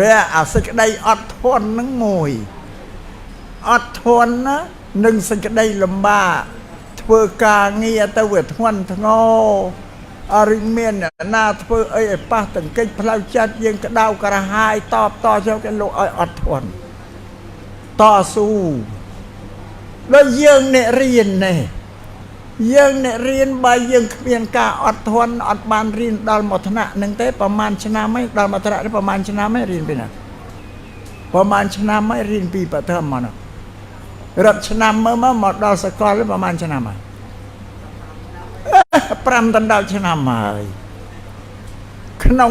រះអាសេចក្តីអត់ធន់នឹងមួយអត់ធន់ណានឹងសេចក្តីលំបាកធ្វើការងារទៅវាធ្ងន់ធ្ងរអរិមានអ្នកណាធ្វើអីឲ្យប៉ះទង្គិចផ្លូវចិត្តយើងក្តៅក្រហាយតបតចូលគេលោកឲ្យអត់ធន់តស៊ូដូចយើងអ្នករៀននេះយើងអ្នករៀនបើយើងគ្មានការអត់ធន់អត់បានរៀនដល់មួយថ្នាក់នឹងទេប្រហែលឆ្នាំហើយដល់មួយថ្នាក់នេះប្រហែលឆ្នាំហើយរៀនពីណាប្រហែលឆ្នាំហើយរៀនពីបឋមមកនោះរាប់ឆ្នាំមើលមកដល់សកលប្រហែលឆ្នាំហើយ5ដល់10ឆ្នាំហើយក្នុង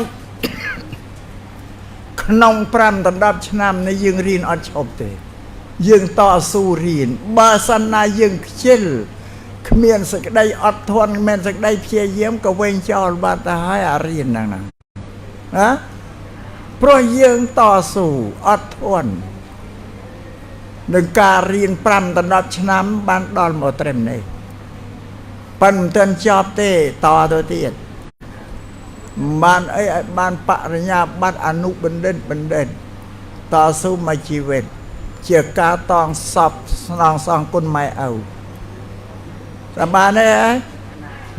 5ដល់10ឆ្នាំនេះយើងរៀនអត់ឈប់ទេយើងតស៊ូរៀនបើសិនណាយើងខ្ជិលគ្មានសេចក្តីអត់ធន់គ្មានសេចក្តីព្យាយាមក៏វែងចោលបាត់ទៅហើយអារៀនហ្នឹងណាណាព្រោះយើងតស៊ូអត់ធន់នឹងការរៀន5ដល់10ឆ្នាំបានដល់មកត្រឹមនេះប៉ុន្តែមិនទាន់ចប់ទេតទៅទៀតបានអីឲ្យបានបរិញ្ញាបត្រអនុបណ្ឌិតបណ្ឌិតតស៊ូមួយជីវិតជាការតងសពស្នងសងគុណម៉ែឪតែបានទេហ៎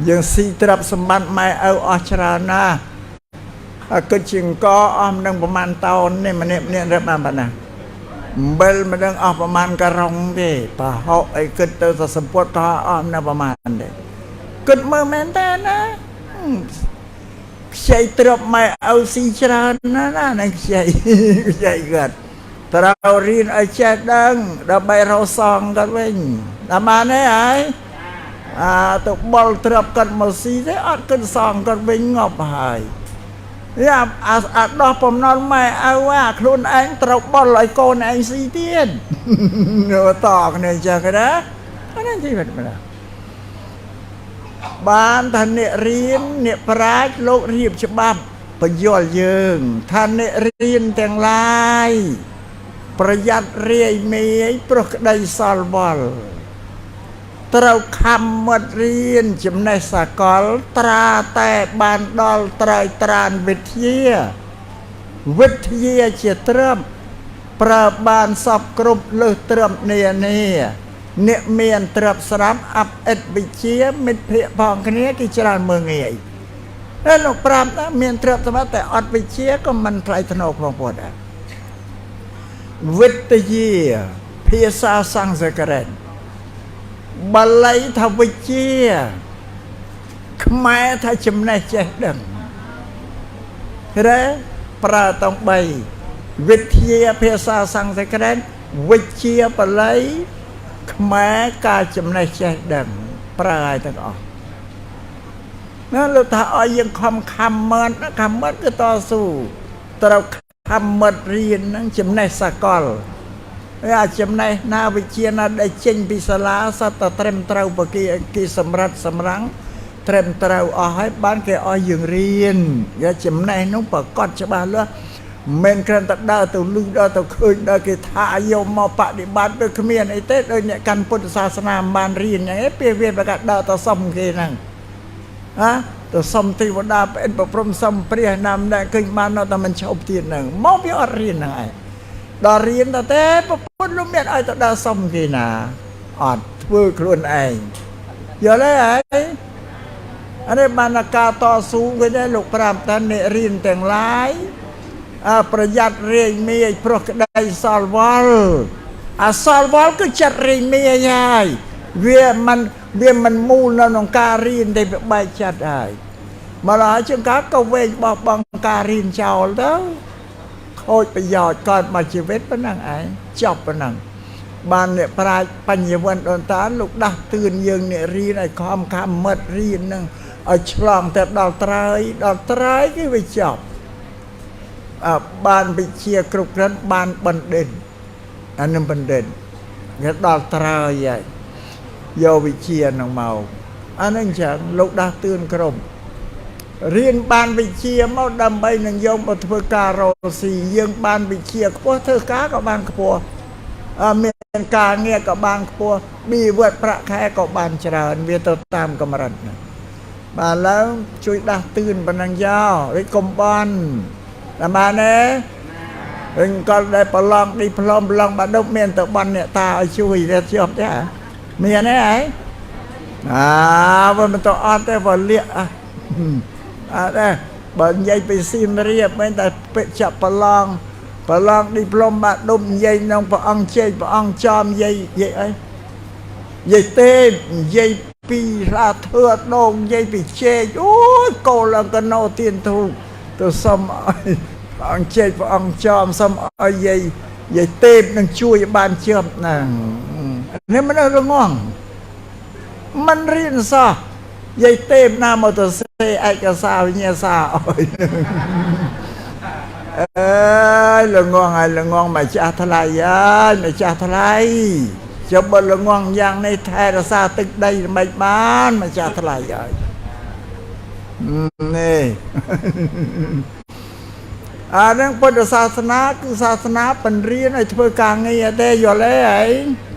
យើងស៊ីទ្រព្យសម្បត្តិម៉ែឪអស់ច្រើនណាស់ហើយគិតជាអង្គអស់មិនដឹងប្រមាណតោននេះម្នាក់ម្នាក់រឹបបានប៉ុណ្ណាអំបិលមិនដឹងអស់ប្រមាណការ៉ុងទេប្រហុកអីគិតទៅសសម្ពុតក៏អស់មិនដឹងប្រមាណទេគិតមើលមែនតើណាខ្ចីទ្រព្យម៉ែឪស៊ីច្រើនណាស់ណានឹងខ្ចីខ្ចីគាត់ត្រូវរៀនឲ្យចេះដឹងដើម្បីរកសងគាត់វិញតាមបានទេហើយអាទៅបុលទ្រព្យគាត់មកស៊ីទេអត់គិតសងគាត់វិញងាប់ហើយអាអាដោះបំណុលម៉ែឪអាខ្លួនឯងត្រូវបុលឲ្យកូនឯងស៊ីទៀតតគ្នាអញ្ចឹងណាអានេះជីវិតម្ល៉េះបានថាអ្នករៀនអ្នកប្រាជ្ញលោករៀបច្បាប់បញ្យល់យើងថាអ្នករៀនទាំងឡាយប្រយ័ត្នរាយមេយព្រោះក្តីសល់វល់ត្រូវខំមិត្តរៀនចំណេះសកលត្រាតែបានដល់ត្រើយត្រានវិទ្យាវិទ្យាជាទ្រព្យប្រើបានសពគ្រប់លើសទ្រព្យនានាអ្នកមានទ្រព្យស្រាប់អបិតវិជ្ជាមិត្តភក្តិផងគ្នាគេច្រើនមើងងាយហើយលោកប្រាប់ថាមានទ្រព្យសម្បត្តិតែអត់វិជ្ជាក៏មិនថ្លៃថ្នូរផងពុទ្ធដែរវិទ្យាភាសាសំស្ក្រឹតបាលីថាវិជ្ជាខ្មែរថាចំណេះចេះដឹងរ៉េប្រើទាំង3វិទ្យាភាសាសំស្ក្រឹតវិជ្ជាបាលីខ្មែរការចំណេះចេះដឹងប្រើឲ្យទាំងអស់ណាលោកថាឲ្យយើងខំខំមិត្តខំមិត្តគឺតស៊ូត្រូវខំមិត្តរៀនហ្នឹងចំណេះសកលហើយអាចំណេះណាវិជ្ជាណាដែលចេញពីសាលាសត្វតែត្រឹមត្រូវបើគេគេសម្រិតសម្រាំងត្រឹមត្រូវអស់ហើយបានគេឲ្យយើងរៀនយកចំណេះនោះប្រកបច្បាស់លាស់មិនគ្រាន់តែដើរទៅលឺដើរទៅឃើញដើរគេថាយកមកបដិបត្តិដូចគ្មានអីទេដូចអ្នកកាន់ពុទ្ធសាសនាមិនបានរៀនយ៉ាងឯងពេលវាប្រកាសដើរទៅសុំគេហ្នឹងហ៎ទៅសុំទេវតាប្អិនប្រព្រំសុំព្រះណាមដែលឃើញបាននៅតែមិនឈប់ទៀតហ្នឹងមកវាអត់រៀនហ្នឹងឯងដល់រៀនទៅទេប្រពន្ធលោកមានឲ្យទៅដើរសុំគេណាអត់ធ្វើខ្លួនឯងយល់ទេហើយអានេះបានការតស៊ូគេដែរលោកប្រាប់ថាអ្នករៀនទាំងឡាយប្រយ័ត្នរាយមេយព្រោះក្តីសល់វល់អាសល់វល់គឺចិត្តរាយមេយហើយវាមិនមូលនៅក្នុងការរៀនទេវាបែកចិត្តហើយមកដល់ជាងការក៏វែងបោះបង់ការរៀនចោលទៅខូចប្រយោជន៍កើតមកជីវិតប៉ុណ្ណឹងឯងចប់ប៉ុណ្ណឹងបានអ្នកប្រាជ្ញបញ្ញវន្តដូនតាលោកដាស់តឿនយើងអ្នករៀនឲ្យខំខំមិត្តរៀននឹងឲ្យឆ្លងទៅដល់ត្រើយដល់ត្រើយគឺវាចប់បានវិជ្ជាគ្រប់គ្រាន់បានបណ្ឌិតអានឹងបណ្ឌិតគេដល់ត្រើយហើយយកវិជ្ជានឹងមកអានឹងចឹងលោកដាស់តឿនក្រុមរៀនបានវិជ្ជាមកដើម្បីនឹងយកមកធ្វើការរកស៊ីយើងបានវិជ្ជាខ្ពស់ធ្វើការក៏បានខ្ពស់មានការងារក៏បានខ្ពស់បៀវត្សប្រាក់ខែក៏បានច្រើនវាទៅតាមកម្រិតណាបាទឡើងជួយដាស់តឿនប៉ុណ្ណឹងយោដូចកុំបន់តាមបានទេ វិញក៏ដែលប្រឡងឌីប្លុមប្រឡងបាដុប មានទៅបន់អ្នកតាឲ្យជួយតែជាប់ទេហ៎? មានទេហ៎? អាបើមិនទៅអត់ទេ បើលាកអត់ទេ។ បើនិយាយពីសៀមរាប មិនតែពេចប្រឡង ប្រឡងឌីប្លុមបាដុំ និយាយក្នុងព្រះអង្គជែកព្រះអង្គចំ និយាយ និយាយអី និយាយទេ និយាយពីរាធឿដង និយាយពីជែក អូយកោលកណោទៀនធូទៅសុំឲ្យព្រះអង្គជែកព្រះអង្គចំ សុំឲ្យយាយ យាយទេពនឹងជួយបានជាប់ហ្នឹង។ នេះមិនរងង មិនរៀនសោះ យាយទេពណាមកទៅសេឯកសារវិញ្ញាសាអើយ អើយ ល្ងងហើយ ល្ងងមកចាស់ថ្លៃហើយ មកចាស់ថ្លៃ ចុះបើល្ងងយ៉ាងនេះ ថែរក្សាទឹកដីមិនបាន មកចាស់ថ្លៃហើយនេះ។ អានឹងពុទ្ធសាសនា គឺសាសនាបង្រៀនឲ្យធ្វើការងារទេ យល់ទេឯង?